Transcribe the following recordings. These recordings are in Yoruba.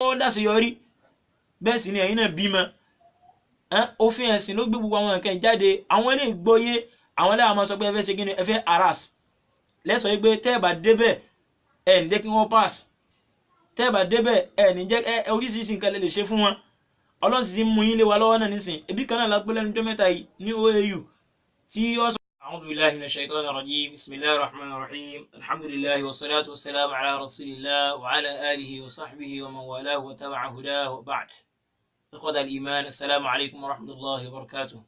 Wọ́n dáṣeyọrí bẹ́ẹ̀ sì ni ẹ̀yin náà bímọ. Òfin ẹ̀sìn ló gbé gbogbo àwọn nǹkan jáde. Àwọn ilé ìgbóyé, àwọn ilé àwọn sọ pé ẹ fẹ́ ṣe kí ni, ẹ fẹ́ harass lẹ́sọ̀ yìí pé tẹ́ ẹ bá débẹ̀, ẹ̀ ní jẹ́ kí wọ́n pass. Tẹ́ ẹ bá débẹ̀, ẹ̀ ní jẹ́ ẹ oríṣiríṣi nǹkan lè ṣe fún wọn. Ọlọ́run sì ti mú yín lé wa lọ́wọ́ náà nísìn. Ebi kan náà lápẹ́ lẹ́nu ọjọ́ mẹ́ta yìí ní OAU tí ó sọ. أعوذ بالله من الشيطان الرجيم. بسم الله الرحمن الرحيم. الحمد لله والصلاة والسلام على رسول الله وعلى آله وصحبه ومن والاه وتبع هداه، وبعد. إخوة الإيمان، السلام عليكم ورحمة الله وبركاته.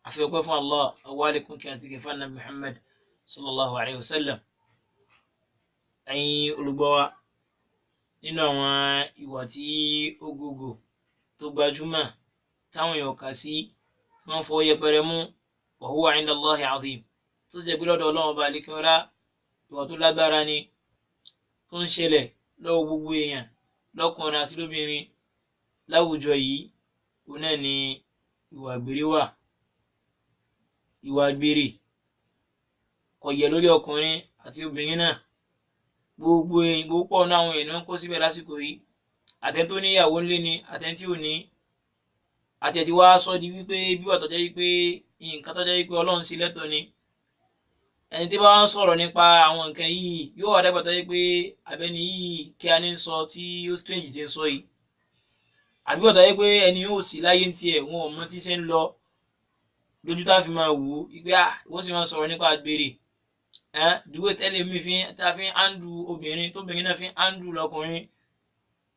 أفيكم الله أولكم كاتب فن محمد صلى الله عليه وسلم. Ẹ̀yin olùgbọ́ wa, nínú àwọn ìwà tí ó gògò tó gbajúmọ̀ táwọn èèyàn kà sí, tí wọ́n fọwọ́ yẹpẹrẹ mú, wa huwa inda Allahi azim, tó sì jẹ́ pé lọ́dọ̀ Ọlọ́run Ọba àlékẹ́ọ́lá ìwà tó lágbára ni, tó ń ṣẹlẹ̀ lọ́wọ́ gbogbo èèyàn lọ́kùnrin àti lóbìnrin láwùjọ yìí, òun náà ni ìwà àgbèrè wà. Ìwà àgbèrè kò yẹ lórí ọkùnrin àti obìnrin náà. Gbogbo èèyàn, púpọ̀ náà àwọn èèyàn ń kó síbẹ̀ lásìkò yìí, àtẹni tó níyàwó ńlé ni, àtẹni tí ò ní, àtẹ̀tí wá sọ di wípé bí wà tó jẹ́ wípé nǹkan tó jẹ́ wípé Ọlọ́run sí lẹ́tọ̀ọ́ ni. Ẹni tí bá ń sọ̀rọ̀ nípa àwọn nǹkan yìí yóò wá dàgbà tó jẹ́ pé abẹ́ni yìí kí a ní sọ tí ó strange ti ń sọ yìí, àbí wà tó jẹ́ pé ẹni yóò sì láyé ń tiẹ̀, wọn ò mọ tí ń ṣe ń lọ lójú tá a fi máa wò ó wípé ah, wọ́n sì máa sọ̀rọ̀ nípa àgbèrè. Dúró tẹ́lẹ̀ mi fi tá a fi ń handle obìnrin, tóbìnrin náà fi ń handle lọkùnrin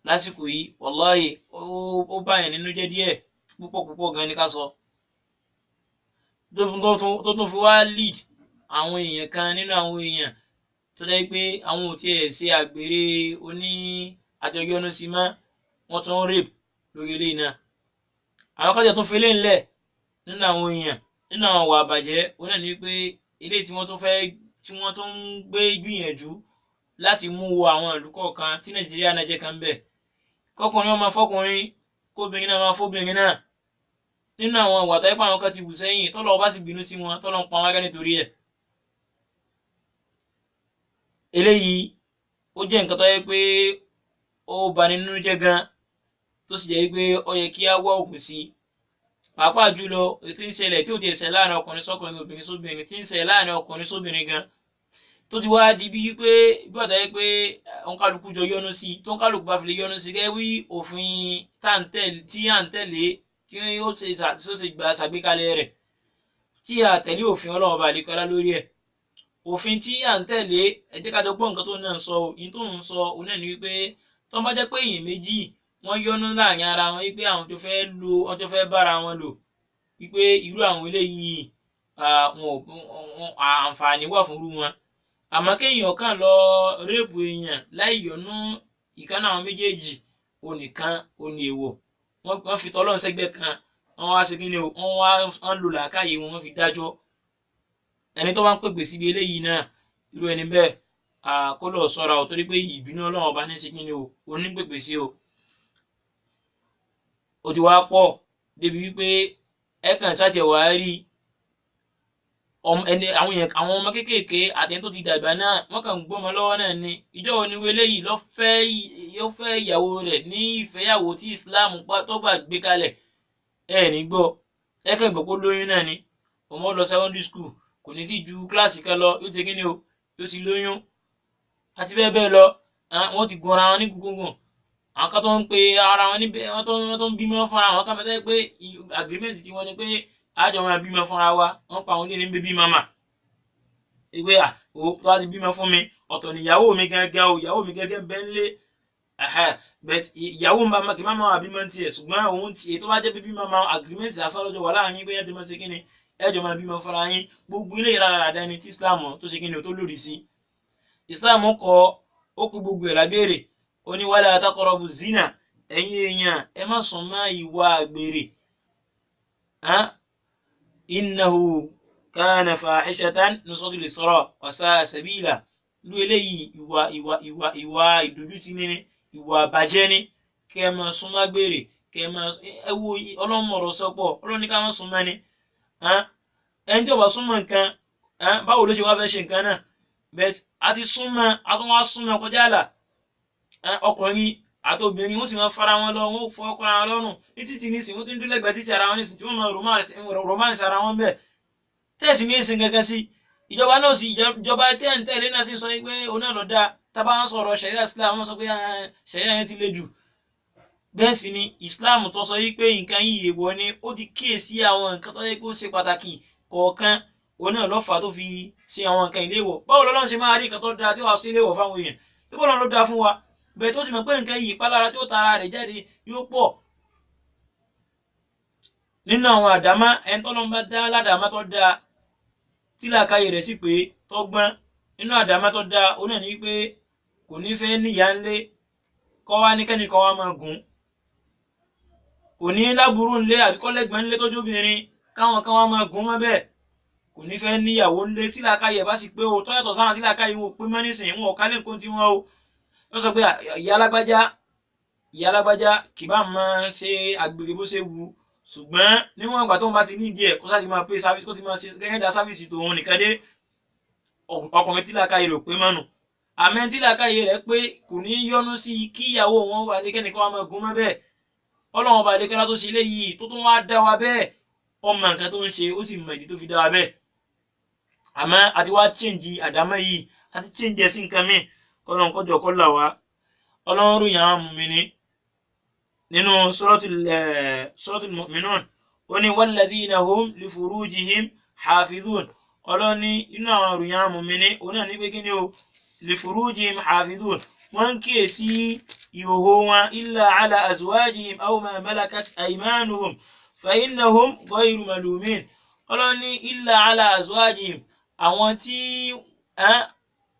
lásìkò yìí, wàláhì, ó báyàn nínú jẹ́ díẹ̀, púpọ̀ púpọ̀ gan ni ká sọ, tó tún fi wá lead àwọn èèyàn kan nínú àwọn èèyàn tó jẹ́ pé àwọn ò tiẹ̀ ṣe àgbèrè oní àjọyọ̀nù sí mọ́, wọ́n tún ń rape lórí eléyìí náà. Àwọn kan jẹ́ tún fi eléyìí ńlẹ̀ nínú àwọn èèyàn, nínú àwọn ìwà àbàjẹ́, òun náà ni wípé eléyìí tí wọ́n tún fẹ́, tí wọ́n tún ń gbé gbìyànjú láti mú wọ àwọn ìlú kọ̀ọ̀kan tí Nàìjíríà náà jẹ́ kan bẹ̀, kọkùnrin máa fọkùnrin, kóbìnrin náà máa fóbìnrin náà, nínú àwọn ìwà tó yẹ pé àwọn kan ti wù sẹ́yìn tọ́lọ́ bá sì bínú sí wọn, tọ́lọ́ ń pa wọn rẹ́ nítorí ẹ̀. Eléyìí ó jẹ́ nǹkan tó yẹ pé ó bani nínú jẹ́ gan, tó sì jẹ́ pé ó yẹ kí á wá ògùn sí i, pàápàá jùlọ èyí tí ń ṣẹlẹ̀ tí ò tiẹ̀ ṣẹlẹ̀ láàrin ọkùnrin sọ́kùnrin, obìnrin sóbìnrin, tí ń ṣẹlẹ̀ láàrin ọkùnrin sóbìnrin gan, tó ti wá di bí wípé bí ọ̀tá yẹ pé òǹkálukú jọ yọnu sí i, tó òǹkálukú bá fi lè yọnu sí i gẹ́gẹ́ bí òfin tí à ń tẹ̀lé, tí ó ṣe gbà ṣàgbékalẹ̀ rẹ̀, tí a tẹ̀lé òfin Ọlọ́run Ọba àlékọ́lá lórí ẹ̀. Òfin tí à ń tẹ̀lé, ẹ jẹ́ ká jọ gbọ́ nǹkan tó náà ń sọ. Ohun tó ń sọ òun náà ni wípé tó bá jẹ́ pé èèyàn méjì wọ́n yọnu láàrin ara wọn wípé àwọn tó fẹ́ lo, wọ́n tó fẹ́ bára wọn lò, wípé irú àwọn eléyìí, àǹfààní wà fún irú wọn. Àmọ́ kéèyàn kàn lọ rape èèyàn láì yọnu ìkànnì àwọn méjèèjì, onìkan òní èèwọ̀. Wọ́n fi tọ́lọ́run sẹ́gbẹ́ kan, wọ́n wá ṣe kíni o, wọ́n wá ń lo làákàyè wọn, wọ́n fi dájọ́. Ẹni tó bá ń pèpè síbi eléyìí náà, irú ẹni bẹ́ẹ̀, kó lọ sọ́ra o, torí pé ìbínú Ọlọ́run Ọba ní ṣe kíni o, oní pèpè sí o. Ó ti wá pọ̀ débi wípé ẹ kàn ṣáà tiẹ̀ wá rí ẹni àwọn èèyàn, àwọn ọmọ kéékèèké àti ẹni tó ti dàgbà náà, wọ́n kàn ń gbọ́mọ lọ́wọ́ náà ni. Ìjọ wo ni eléyìí ló fẹ́, yóò fẹ́ ìyàwó rẹ̀ ní ìfẹ́yàwó tí Islam tó gbà gbé kalẹ̀? Ẹ ní gbọ́, ẹ kàn gbọ́ pé lóyún náà ni. Ọmọ lọ secondary school, kò ní tí ju kíláàsì kan lọ, yóò ti kí ni o, yóò ti lóyún, àti bẹ́ẹ̀ bẹ́ẹ̀ lọ. Wọ́n ti gunra wọn ní gbogbo àwọn kan tó ń pe ara wọn níbẹ̀, wọ́n tó ń bímọ fúnra wọn kan mẹ́tẹ́ pé agreement tí wọ́n ní pé àjọ máa bímọ fúnra wa. Wọ́n pa àwọn ilé ní baby mama, ìpè à ó tó bá ti bímọ fún mi, ọ̀tọ̀ ni ìyàwó mi gangan o, ìyàwó mi gangan bẹ́ẹ̀ ń lé, but ìyàwó mi máa kì í má máa bímọ tiẹ̀, ṣùgbọ́n òun tiẹ̀ tó bá jẹ́ baby mama, agreement asán lọ́jọ́ wà láàrin pé ẹjọ́ máa ṣe kíni, ẹjọ́ máa bímọ fúnra yín. Gbogbo ilé ìrara ni tí Islam tó ṣe kíni o, tó lòdì sí. Islam kọ ó kú gbogbo ẹ̀ lábẹ́rẹ̀, ó ní wala taqrabu zina, ẹ̀yin èèyàn, ẹ má sún mọ́ ìwà àgbèrè, innahu kana fahishatan nusratul Isra wa sa'a sabila. Irú eléyìí, ìwà ìdójútì ni, ìwà àbàjẹ́ ni kí ẹ máa súnmọ́ àgbèrè, kí ẹ máa ẹ wo ọlọ́mọ̀rọ̀ sọ́pọ̀. Ọlọ́run ní ká má súnmọ́ ni. Ẹni tí ó bá súnmọ́ nǹkan, báwo ló ṣe wá fẹ́ ṣe nǹkan náà? But a ti súnmọ́, a tún wá súnmọ́ kọjá àlà. Ọkùnrin Àtobìnrin wọ́n sì máa fara wọn lọ, wọ́n fọ́ ọkọ ara wọn lọ́rùn ní títì nísìn, wọ́n tún dúró lẹ́gbẹ̀ẹ́ títì ara wọn nísìn tí wọ́n máa romance ara wọn bẹ́ẹ̀. Tẹ́ẹ̀sì ní èsì kankan sí ìjọba náà, sì ìjọba tẹ́ǹtẹ́lẹ́ náà sì ń sọ pé òun náà lọ dáa. Tábà ń sọ̀rọ̀ ṣẹ̀ríà Islam, wọ́n sọ pé ṣẹ̀ríà yẹn ti le jù. Bẹ́ẹ̀ sì ni Islam tó sọ wípé nǹkan yìí èèwọ̀ ni, ó ti kíyèsí àwọn nǹkan tó yẹ kó ṣe pàtàkì kọ̀ọ̀kan, òun náà lọ́fà tó fi ṣe àwọn nǹkan ìléwọ̀. Báwo lọ́lọ́run ṣe máa rí nǹkan tó dáa tí wàá sí iléèwọ̀ fáwọn èèyàn? Bíbọ́ lọ́run ló dáa fún wa bẹ́ẹ̀, tó sì mọ̀ pé nǹkan yìí ìpalára tí ó tara rẹ̀ jáde yóò pọ̀. Nínú àwọn àdámá ẹni tọ́lọ́run bá dá ládàámá tó dáa, tí làákàyè rẹ̀ sì pé tọ́gbọ́n, nínú àdámá tó dáa òun náà ní pé kò ní fẹ́ níyà ńlé kọ́ wá ní kẹ́nìkan wá máa gùn, kò ní láburú ńlé àbí kọ́lẹ́gbọ̀n ńlé tọ́jú obìnrin káwọn kan wá máa gùn mọ́ bẹ́ẹ̀, kò ní fẹ́ níyàwó ńlé tí làákàyè bá sì pé o, tọ́yàtọ̀ sáwọn tí làákàyè wọn ò pé mọ́ nísìnyí, wọn ò kálẹ̀ nǹkan tí wọ́n o. Wọ́n sọ pé ìyá alágbájá, ìyá alágbájá kì bá máa ṣe àgbèrè bó ṣe wù, ṣùgbọ́n níwọ̀n ìgbà tóun bá ti nídìí ẹ̀, kó sáà ti máa pay service, kó ti máa ṣe gẹ́gẹ́ da service tòun nìkan dé. Ọkùnrin tí làákàyè rẹ̀ ò pé mọ́nu, àmẹ́ tí làákàyè rẹ̀ pé kò ní yọnu sí kí ìyàwó wọn wà lẹ́kẹ́nìkan wá máa gún mọ́ bẹ́ẹ̀. Ọlọ́run ọba àdékẹ́lá tó ṣe eléyìí tó tún wá dá wa bẹ́ẹ̀, ọmọ nǹkan tó ń ṣe, ó sì mọ ìdí tó fi dá wa bẹ́ẹ̀. Àmọ́ àti wá change àdámọ́ yìí, àti change ẹ̀ sí nǹkan míì. Kọ́lọ́n kọjọ kọ́ là wá. Ọlọ́run ròyìn àwọn mùmíní nínú Suratul Mu'minun, ó ní walladhina hum li furujihim hafidhun. Ọlọ́run ní inú àwọn ròyìn àwọn mùmíní òun náà ní pé kí ni o, li furujihim hafidhun, wọ́n ń kíyèsí ìhòhò wọn, illa ala azwajihim aw ma malakat aymanuhum fa innahum ghayru malumin. Ọlọ́run ní illa ala azwajihim, àwọn tí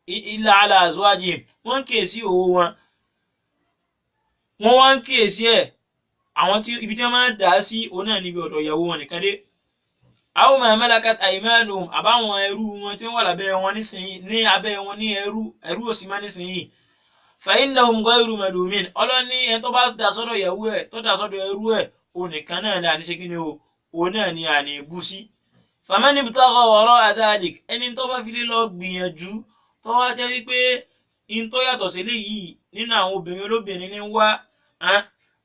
illa ala azwajihim, wọ́n ń kíyèsí ìhòhò wọn, wọ́n wá ń kíyèsí ẹ̀, àwọn tí ibi tí wọ́n máa ń dà á sí òun náà níbi ọ̀dọ̀ ìyàwó wọn nìkan dé. Aw ma malakat aymanuhum, àbáwọn ẹrú wọn tí wọ́n wà lábẹ́ wọn nísìnyí, ní abẹ́ wọn ní ẹrú, ẹrú òsì má nísìnyí. Fa innahum ghayru malumin. Ọlọ́run ní ẹni tó bá dà sọ́dọ̀ ìyàwó ẹ̀, tó dà sọ́dọ̀ ẹrú ẹ̀, òun nìkan náà ni àní ṣe kí ni o, òun náà ni àní bú sí. Faman ibtagha wara'a dhalik, ẹni tó bá fi lé lọ gbìyànjú tó wá jẹ́ wípé in tó yàtọ̀ sí eléyìí nínú àwọn obìnrin olóbìnrin ní wá,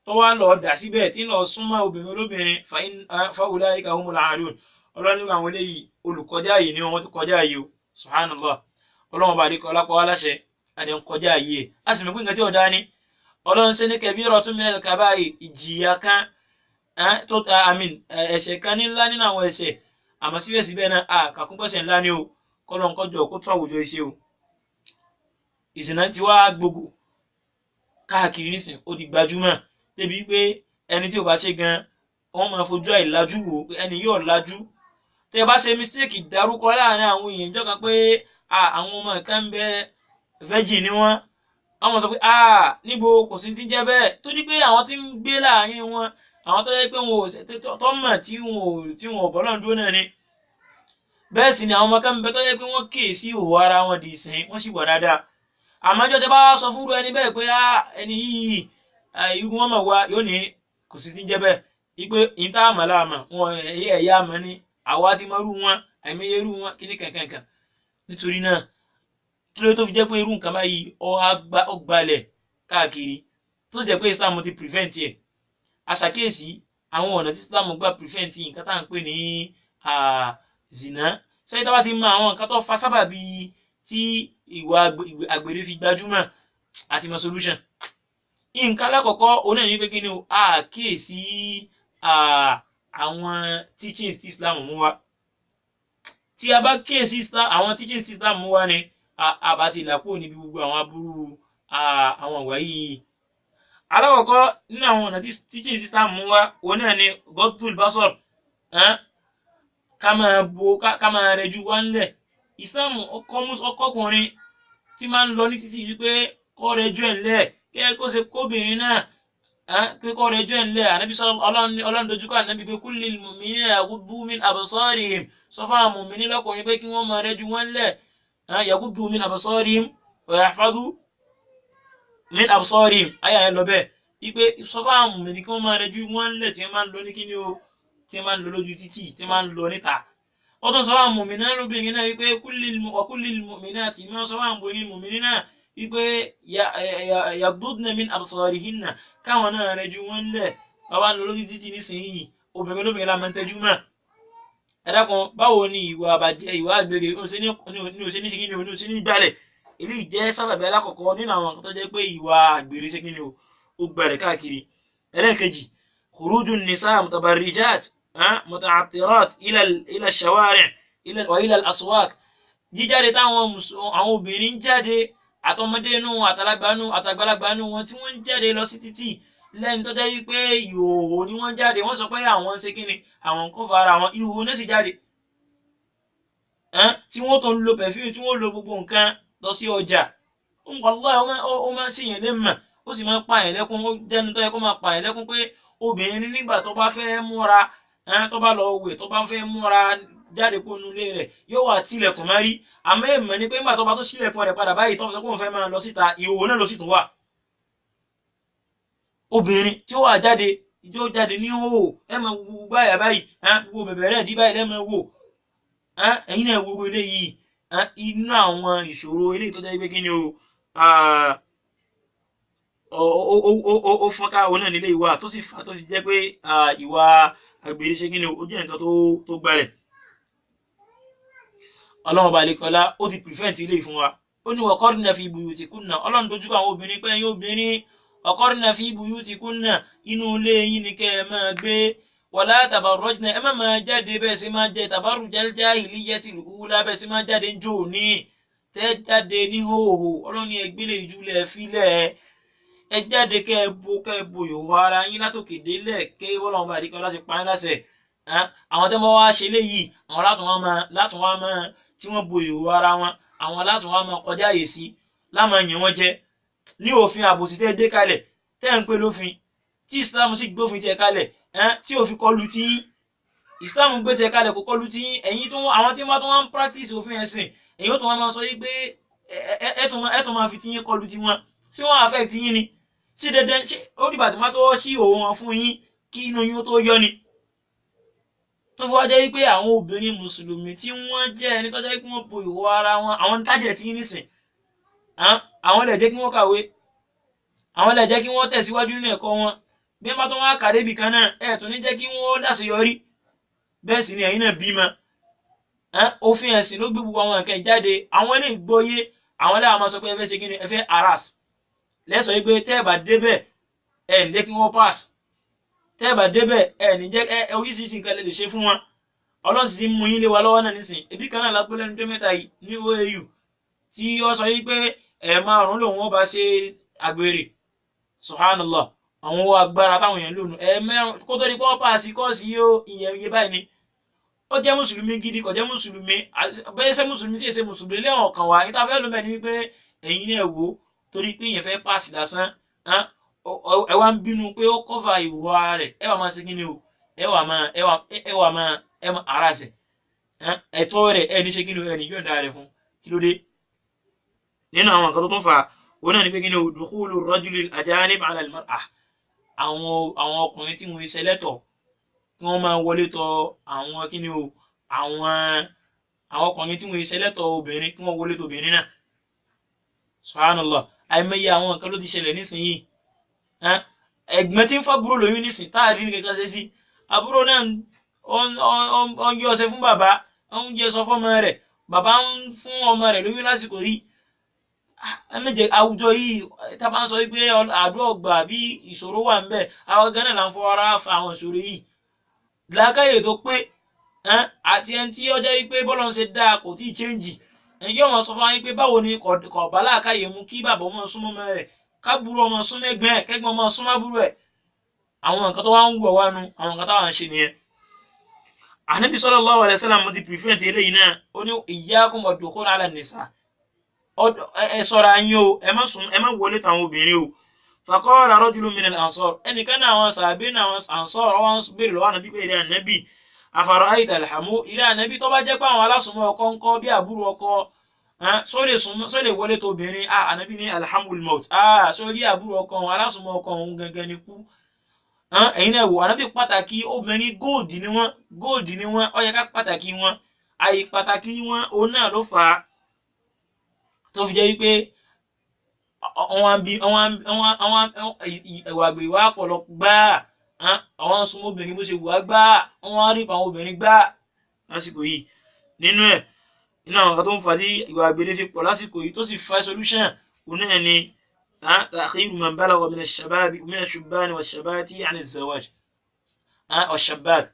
tó wá lọ dà síbẹ̀ tí lọ súnmọ́ obìnrin olóbìnrin, fa ulaika humul aadun. Ọlọ́run nígbà àwọn eléyìí olùkọjá yìí ni wọ́n ti kọjá yìí o. Subhanallah. Ọlọ́run bá àdékọ́ lápá wá láṣẹ àdé ń kọjá yìí ẹ̀, a sì mọ̀ pé nǹkan tí ò dá ní Ọlọ́run ṣe ní kabiratun minal kabair, ìjìyà kan tó àmín, ẹ̀ṣẹ̀ kan ní ńlá nínú àwọn ẹ̀ṣẹ̀. Àmọ́ síbẹ̀síbẹ̀ náà àkàkúnpẹ̀ṣẹ̀ ńlá ni o. Kọ́lọ́n kọjọ kó tún àwùjọ iṣẹ́ o. Ìsìnà ti wá gbogbo káàkiri nísìn, ó ti gbajúmọ̀ débi pé ẹni tí ò bá ṣe gan, wọ́n máa fojú àìlájú wò pé ẹni yóò lajú. Tẹ́ bá ṣe mistake dárúkọ láàrin àwọn èèyàn jọ kan pé àwọn ọmọ kan ń bẹ, virgin ni wọ́n, àwọn sọ pé níbo, kò sí ti jẹ́ bẹ́ẹ̀, torí pé àwọn tí ń gbé láàrin wọn, àwọn tó yẹ pé wọn ò tọ́ mọ̀ tí wọn ò bọ́ lọ́n dúró náà ni. Bẹ́ẹ̀ sì ni àwọn ọmọ kan ń bẹ tó yẹ pé wọ́n kè sí ìhòòhò ara wọn dì ìsìn, wọ́n sì wà dáadáa. Àmọ́ ìjọ tẹ́ bá sọ fúnru ẹni bẹ́ẹ̀ pé ẹni yìí irú wọn mọ̀ wá, yóò ní kò sí ti jẹ́ bẹ́ẹ̀, wípé ìta àmọ́ láàmọ̀ wọn ẹ̀yà àmọ́ ni àwa ti mọ irú wọn, àìmọye irú wọn kíní kankankan. Nítorí náà kí ló tó fi jẹ́ pé irú nǹkan báyìí ó gbalẹ̀ káàkiri, tó sì jẹ́ pé Islam ti prevent ẹ̀. Aṣàkíyèsí àwọn ọ̀nà tí Islam gbà prevent nǹkan tá à ń pè ní zina. Sẹ́yìn tá bá ti mọ àwọn nǹkan tó fa sábàbí tí ìwà àgbèrè fi gbajúmọ̀, àti mọ solution. Nǹkan alákọ̀ọ́kọ́ òun náà ní pé kí ni o, àkíyèsí àwọn teachings tí Islam mú wá. Tí a bá kíyèsí àwọn teachings tí Islam mú wá ni àbá ti là kúrò níbi gbogbo àwọn aburú àwọn ìwà yìí. Alákọ̀ọ́kọ́ nínú àwọn ọ̀nà tí teachings Islam mú wá òun náà ni gọ́dùl basar, ká máa bo, ká máa rẹjú wá ńlẹ̀. Islam ọkọkùnrin tí máa ń lọ ní títì wípé kó rẹjú ẹ̀ ńlẹ̀, kí kó ṣe kóbìnrin náà kí kó rẹjú ẹ̀ ńlẹ̀. Ànábì Ọlọ́run dojúkọ ànábì pé kullil mu'minina yaghuddu min absarihim, sọ fún àwọn mùmíní lọ́kùnrin pé kí wọ́n máa rẹjú wọn ńlẹ̀, yaghuddu min absarihim wa yahfadhu min absarihim, ayé àyẹ̀ lọ bẹ́ẹ̀ wípé sọ fún àwọn mùmíní kí wọ́n máa rẹjú wọn ńlẹ̀ tí wọ́n máa ń lọ ní kíni o, tí wọ́n máa ń lọ lójú títì, tí wọ́n máa ń lọ níta. Ó tún sọ fún àwọn mùmíní lóbìnrin náà wípé wa kullil mu'minati, máa sọ fún àwọn obìnrin mùmíní náà Wípé yaghdudna min absarihinna, káwọn náà rẹ ju wọn lẹ̀. Bàbá ń lọ lójú títì nísìnyí, obìnrin olóbìnrin la máa ń tẹ́jú mọ́. Ẹ dákun, báwo ni ìwà àbàjẹ́, ìwà àgbèrè ní òṣè ní ṣe kíni o, ní òṣè ní gbalẹ̀? Eléyìí jẹ́ sábàbí alákọ̀ọ́kọ́ nínú àwọn nǹkan tó jẹ́ pé ìwà àgbèrè ṣe kíni o, ó gbalẹ̀ káàkiri. Ẹlẹ́ẹ̀kejì, khuruju nisa mutabarrijat muta'attirat ila shawari' wa ila al-aswaq. Jíjáde táwọn àwọn obìnrin ń jáde, àtọmọdé inú, àtàlágbà inú, àtàgbàlagbà inú wọn, tí wọ́n ń jáde lọ sí títì lẹ́ni tó jẹ́ wípé ìhòòhò ni wọ́n jáde. Wọ́n sọ pé àwọn ń ṣe kíni, àwọn ń kó fara àwọn, ìhòòhò náà sì jáde, tí wọ́n tó ń lo perfume, tí wọ́n lo gbogbo nǹkan lọ sí ọjà. Wallahi, ó máa ń ṣèyàn lé mọ̀, ó sì máa ń pààyàn lẹ́kún. Ó jẹ́ni tó yẹ kó máa pààyàn lẹ́kún pé obìnrin nígbà tó bá fẹ́ múra, tó bá lọ wẹ̀, tó bá fẹ́ múra jáde kó nu ilé rẹ̀, yóò wà tilẹ̀kùn mọ́rí. Àmọ́ èèmọ̀ ni pé nígbà tó bá tó sílẹ̀kùn rẹ̀ padà báyìí, tó sọ pé òun fẹ́ máa lọ síta, ìhòòhò náà ló sì tún wà. Obìnrin tí ó wà jáde, yóò jáde ní hòhò, ẹ máa wo báyà báyìí, gbogbo bẹ̀bẹ̀ rẹ̀ dí báyìí lẹ́ẹ̀ wò. Ẹ̀yin náà wo eléyìí, inú àwọn ìṣòro eléyìí tó jẹ́ pé kí ni o, ó fọ́nká òun náà nílé ìwà tó sì fà tó sì jẹ́ pé ìwà àgbèrè ṣe kí ni o, ó jẹ́ nǹkan tó gbalẹ̀. Ọlọ́run ọba àlekọ́lá ó ti prevent ilé fún wa. Ó ní waqarna fi buyutikunna. Ọlọ́run dojúkọ àwọn obìnrin pé ẹ̀yin obìnrin, waqarna fi buyutikunna, inú ilé yín ni kẹ́ ẹ máa gbé. Wala tabarrajna, ẹ má máa jáde bẹ́ẹ̀ sì máa jẹ tabarrujal jahiliyyatil ula, bẹ́ẹ̀ sì máa jáde ń jò ní tẹ́ jáde ní hòhò. Ọlọ́run ẹ gbélé ìjúlẹ̀ fílẹ̀, ẹ jáde kẹ́ ẹ bo ìhòòhò ara yín látòkè délẹ̀, kẹ́ Ọlọ́run ọba àlekọ́lá ṣe pa yín láṣẹ. Àwọn tẹ́ mọ́ wá ṣe léyìí, àwọn látún wá máa tí wọ́n bo ìhòòhò ara wọn, àwọn látún wá máa kọjá àyè sí láàmú yẹn wọ́n jẹ́ ní òfin àbòsí tẹ́ gbé kalẹ̀, tẹ́ ń pè lófin, tí Islam sì gbófin tiẹ̀ kalẹ̀, tí òfin kọlu tí Islam gbé tiẹ̀ kalẹ̀ kò kọlu tí ẹ̀yin tún. Àwọn tí wọ́n tún wá ń practice òfin ẹ̀sìn, èyí ó tún wá máa sọ yí pé ẹ tún máa fi tiyín kọlu tí wọn, ṣé wọ́n affect yín ni? Sí dandan ṣé ó dìgbà tí wọ́n tó ṣí òun wọn fún yín kí inú yín ó tó yọ ni? Tó fi wá jẹ́ wípé àwọn obìnrin mùsùlùmí tí wọ́n jẹ́ ẹni tó jẹ́ pé wọ́n bo ìhòòhò ara wọn, àwọn tájẹ̀ tí nísìn, àwọn lè jẹ́ kí wọ́n kàwé, àwọn lè jẹ́ kí wọ́n tẹ̀síwájú nínú ẹ̀kọ́ wọn. Bí wọ́n bá tún wá kàdé ibì kan náà, ẹ̀ tún ní jẹ́ kí wọ́n láṣeyọrí. Bẹ́ẹ̀ sì ni ẹ̀yin náà bímọ. Òfin ẹ̀sìn ló gbé gbogbo àwọn nǹkan jáde. Àwọn ilé ìgbọ́yé, àwọn ilé àwọn máa sọ pé ẹ fẹ́ ṣe kí ni, ẹ fẹ́ harass lẹ́sọ̀ yìí pé tẹ́ ẹ bá débẹ̀, ẹ̀ ní jẹ́ kí wọ́n pass. Tẹ́ ẹ bá débẹ̀, ẹ̀ ní jẹ́ ẹ oríṣiríṣi nǹkan lè ṣe fún wọn. Ọlọ́run sì ti mú yín lé wa lọ́wọ́ náà nísìn. Ebi kan náà lápẹ́ lẹ́nu tó mẹ́ta yìí ní OAU tí ó sọ yìí pé ẹ̀ márùn-ún lòun ó bá ṣe àgbèrè. Subhanallah, àwọn owó agbára táwọn èèyàn lónìí ẹ̀ mẹ́rin kó tó di pé wọ́n pass kọ́ọ̀sì yìí ó ìyẹn iye báyìí ni. Ó jẹ́ mùsùlùmí gidi, kò jẹ́ mùsùlùmí, bẹ́ẹ̀ ṣe mùsùlùmí sì ṣe mùsùlùmí lẹ́wọ̀n kan wá níta fẹ́ ló mẹ́ni wípé ẹ̀yin náà wò ó, torí pé èèyàn fẹ́ pass lásán, ẹ wá ń bínú pé ó cover ìwọ ara rẹ̀, ẹ wà máa ṣe kíni o, ẹ wà máa ẹ wà máa ẹ máa ara ṣe ẹ̀tọ́ rẹ̀, ẹ ní ṣe kíni o, ẹ ní yọ̀ǹda rẹ̀ fún kí ló dé? Nínú àwọn nǹkan tó tún fà á, òun náà ni pé kíni o, dukhulu rajuli ajanib ala al-mar'ah, àwọn ọkùnrin tí wọ́n ṣe lẹ́tọ̀ọ́ kí wọ́n máa wọlé tọ̀ àwọn kíni o, àwọn ọkùnrin tí wọ́n ṣe lẹ́tọ̀ọ́ obìnrin kí wọ́n wọlé tọ̀ obìnrin náà. Subhanallah, àìmọye àwọn nǹkan ló ti ṣẹlẹ̀ nísìnyí. Ẹ̀gbọ́n tí ń fábúrò lóyún nísìn táàrí ní kankan ṣe sí àbúrò náà, ó ń yọ ọṣẹ fún bàbá, ó ń yẹ sọ fọmọ rẹ̀, bàbá ń fún ọmọ rẹ̀ lóyún lásìkò yìí. Ẹ méje àwùjọ yìí tá a bá ń sọ wípé àdó ọgbà bí ìṣòro wà ńbẹ̀, àwọn gan náà là ń fọ ara fa àwọn ìṣòro yìí. Làákàyè tó pé àti ẹni tí ọjọ́ wípé bọ́lá ń ṣe dáa kò tí ì change, yóò máa sọ fún wa wípé báwo ni kò bá làákàyè mu kí bàbá ọmọ súnmọ́ ọmọ rẹ̀, kábúrò ọmọ súnmọ́ ẹ̀gbọ́n ẹ̀, kẹ́gbọ́n ọmọ súnmọ́ àbúrò ẹ̀. Àwọn nǹkan tó wá ń wọ̀ wá nu, àwọn nǹkan táwọn ń ṣe nìyẹn. Ànábì sallallahu alaihi wasallam ti prevent eléyìí náà. Ó ní iyyakum wad-dukhul ala nisa, ẹ ṣọ́ra yín o, ẹ má sùn, ẹ má wọlé tàwọn obìnrin o. Faqala rajulun minal ansar, ẹnìkan náà àwọn sàbí náà àwọn ansar wọn béèrè lọ́wọ́ Ànábì pé ìrẹ́ Ànábì, afara'ayta al-hamu, ìrẹ́ Ànábì, tó bá jẹ́ pé àwọn alásùnmọ́ ọkọ ńkọ́, bí àbúrò ọkọ só lè wọlé tóbìnrin? Ànábì ní alhamul maut, sórí àbúrò ọkọ òun, alásùnmọ́ ọkọ òun gangan ni kú. Ẹ̀yin náà wò, Ànábì pàtàkì obìnrin, góòdì ni wọ́n, góòdì ni wọ́n, ó yẹ ká pàtàkì wọn. Àì pàtàkì wọn òun náà ló fà á tó fi jẹ́ wípé Ìwà àgbèrè wá pọ̀ lọ gbáà, àwọn súnmọ́ obìnrin bó ṣe wù wá gbáà, wọ́n á rí àwọn obìnrin gbáà lásìkò yìí. Nínú ẹ̀, nínú àwọn kan tó ń fa tí ìwà àgbèrè fi pọ̀ lásìkò yìí tó sì fa solution, òun náà ni ta'khiru man balagha min ash-shababi min ash-shubbani wash-shabati 'an az-zawaj wash-shabbat.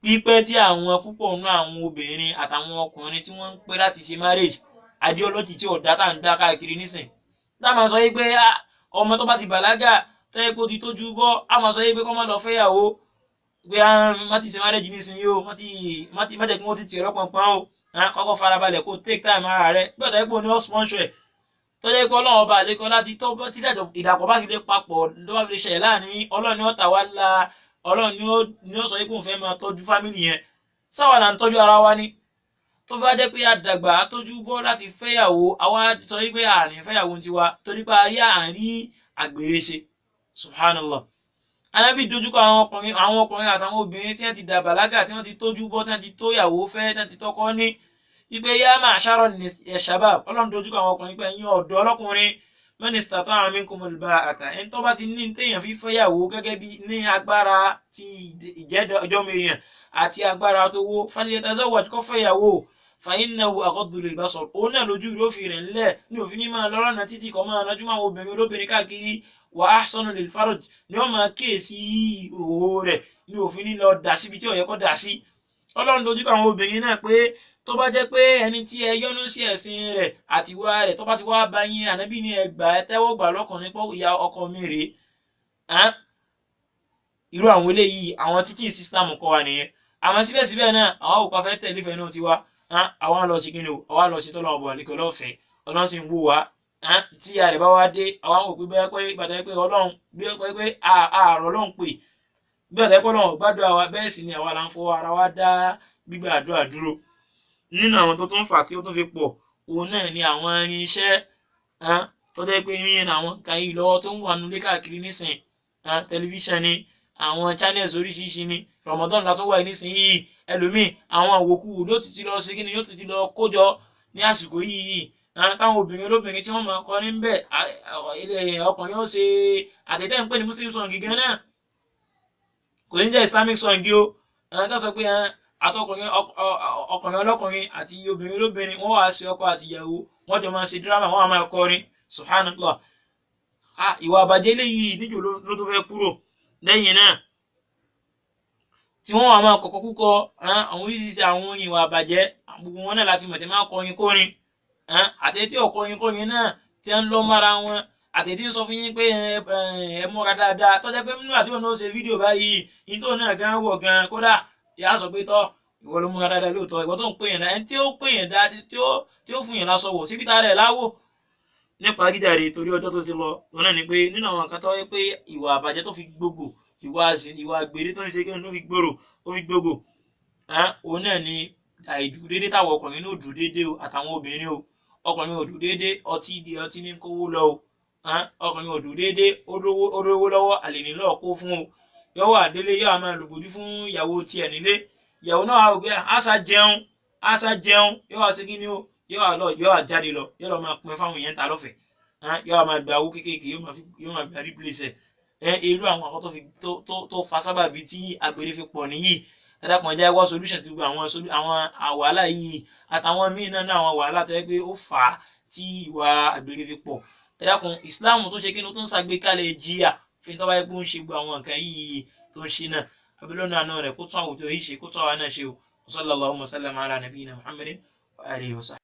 Pípẹ́ tí àwọn púpọ̀ nínú àwọn obìnrin àtàwọn ọkùnrin tí wọ́n ń pẹ́ láti ṣe marriage, ideology tí ọ̀dá tá à ń gbá káàkiri nísìn, tá a máa sọ yí pé ọmọ tó bá ti bàlágà tó yẹ kó ti tójú bọ́, a máa sọ yí pé kó má lọ fẹ́yàwó, pé má ti ṣe marriage nísìnyí o, má jẹ́ kí wọ́n ti tì ọ́ pọnpọ́n o, kọ́kọ́ farabalẹ̀ kó take time ara rẹ. Bí ọ̀tá ipò ní ọ́ sponsor ẹ̀ tó jẹ́ pé Ọlọ́run ọba àlékọ́ láti tí ìdàpọ̀ bá fi lè papọ̀ ló bá fi lè ṣẹlẹ̀ láàrin, Ọlọ́run ni ó tà wá la, Ọlọ́run ni ó sọ pé òun fẹ́ máa tọ́jú family yẹn. Sáwà là ń tọ́jú ara wa ni tó fẹ́ jẹ́ pé àdàgbà àtọ́jú bọ́ láti fẹ́yàwó, àwa sọ pé àní fẹ́yàwó ń tiwa torí pé a rí àárín àgbèrè ṣe. Subhanallah. Anábì dojúkọ àwọn ọkùnrin àtàwọn obìnrin tí wọ́n ti dà bàlágà, tí wọ́n ti tójú bọ́, tí wọ́n ti tóyàwó fẹ́, tí wọ́n ti tọ́kọ ní ipe yá ma'shara shabab. Ọlọ́run dojúkọ àwọn ọkùnrin pé ẹ̀yin ọ̀dọ́ ọlọ́kùnrin, man istata'a minkumul ba'ata, ẹni tó bá ti ní téèyàn fi fẹ́yàwó gẹ́gẹ́ bí ní agbára ti ìjẹ́jọ́mọ èèyàn àti agbára tó wó, falyatazawwaj, kó fẹ́yàwó, fa innahu aghaddu lil-basar, òun náà lójú ló fi rẹ̀ ńlẹ̀ ní òfin ní máa lọ́rọ̀ náà títí kọ́ máa nájú máa obìnrin olóbìnrin káàkiri, wa ahsanu lil-farj, ni wọ́n máa kíyèsí ìhòòhò rẹ̀ ní òfin ní lọ dà síbi tí ó yẹ kó dà sí. Ọlọ́run dojúkọ àwọn obìnrin náà pé tó bá jẹ́ pé ẹni tí ẹ yọ́nú sí ẹ̀sìn rẹ̀ àti ìwà rẹ̀ tó bá ti wá bá yín, ànábì ní ẹgbà ẹ tẹ́wọ́ gbà lọ́kùnrin pọ́ ìyá ọkọ mi rèé. Irú àwọn eléyìí àwọn teaching system kọ́ wa nìyẹn. Àmọ́ síbẹ̀síbẹ̀ náà àwa ò pa fẹ́ tẹ̀lé ìfẹ́ náà tiwa, àwa lọ sí kíni o, àwa lọ sí tọ́lọ́ ọ̀bọ̀ àlekọ́ lọ́fẹ̀ẹ́, Ọlọ́run sì ń wò wá. Tí ìyá rẹ̀ bá wá dé, àwa ń wò pé bẹ́ẹ̀ pé bàtà pé Ọlọ́run bí pé àárọ̀ Ọlọ́run pè bí bàtà pé Ọlọ́run gbàdúrà wa, bẹ́ẹ̀ sì ni àwa là ń fọwọ́ ara wa dá gbígbà àdúrà dúró. Nínú àwọn tó tún fà kí ó tún fi pọ̀, òun náà ni àwọn irinṣẹ́ tó jẹ́ pé irin àwọn nǹkan yìí lọ́wọ́ tó ń wà nulẹ̀ káàkiri nísìn, tẹlifíṣàn ni, àwọn channels oríṣiríṣi ni. Ramadan la tún wà nísìnyí, ẹlòmíì àwọn àwòkù ló ti ti lọ sí kíni, yóò ti ti lọ kójọ ní àsìkò yìí, táwọn obìnrin olóbìnrin tí wọ́n máa kọ níbẹ̀, ọkùnrin ó ṣe àtẹ̀tẹ̀ ń pè ní Muslim song gan náà, kò ní jẹ́ Islamic song o, tó sọ pé àtọkùnrin ọkùnrin ọlọ́kùnrin àti obìnrin olóbìnrin wọ́n wá ṣe ọkọ àti ìyàwó, wọ́n jọ máa ṣe dírámà, wọ́n á máa kọrin. Subhanallah. Ìwà àbàjẹ́ léyìí níjò ló tó fẹ́ kúrò. Lẹ́yìn náà tí wọ́n wá máa kọ̀kọ́ kúkọ àwọn oríṣiríṣi àwọn orin ìwà àbàjẹ́, gbogbo wọn náà láti mọ̀ tẹ́ máa kọrin kórin, àti tí ọkọrin kórin náà tí ń lọ́ mára wọn, àti tí ń sọ fún yín pé ẹ múra dáadáa, tó jẹ́ pé nínú àti wọn náà ṣe fídíò báyìí yín tó náà gan wọ̀ gan, kódà ìyá sọ pé tọ́ ìwọ ló múra dáadáa lóòótọ́, ìwọ tó ń pè yẹn dáa, ẹni tí ó pè yẹn dáa tí ó fún yẹn lásọ wò síbi tá rẹ̀ láwò. Nípa dídàre torí ọjọ́ tó ti lọ, òun náà ni pé nínú àwọn nǹkan tó yẹ pé ìwà àbàjẹ́ tó fi gbogbo ìwà àgbèrè tó ń ṣe kí ló fi gbòòrò ó fi gbogbo, òun náà ni àìdúró déédéé táwọn ọkùnrin náà dúró déédéé o àtàwọn obìnrin o. Ọkùnrin ò dúró déédéé, ọtí di ọtí ní kówó lọ o, ọkùnrin ò dúró déédéé, ó lówó lọ́wọ́, àlè ní lọ́ọ̀ kó fún o, yóò wà délé yóò máa lògbòdì fún ìyàwó tiẹ̀ nílé, ìyàwó náà wà pé àṣà jẹun àṣà jẹun, yóò wá sí kí ni o, yóò wá lọ yóò wá jáde lọ, yóò lọ máa pin fáwọn èèyàn ta lọ́fẹ̀ẹ́, yóò wá máa gba owó kéékèèké, yóò máa gba replace ẹ. Irú àwọn àkọ́ tó fi tó fa sábàbí tí àgbèrè fi pọ̀ nìyí. Ẹ dákun, ẹ jẹ́ wá solution sí gbogbo àwọn wàhálà yìí àtàwọn míì náà àwọn wàhálà tó yẹ pé ó fà á tí ìwà àgbèrè fi pọ̀. Ẹ dákun, Islam tó ṣe kí ni tó ń ṣàgbékalẹ̀ jìyà fi tó bá yẹ pé ó ń ṣe gbogbo àwọn nǹkan yìí tó ń ṣe náà. Abilọ́nà àná rẹ̀ kó tún àwùjọ yìí ṣe, kó tún àwa náà ṣe o. Sallallahu wa sallam ala nabiyyina Muhammadin wa alihi wa sahbihi.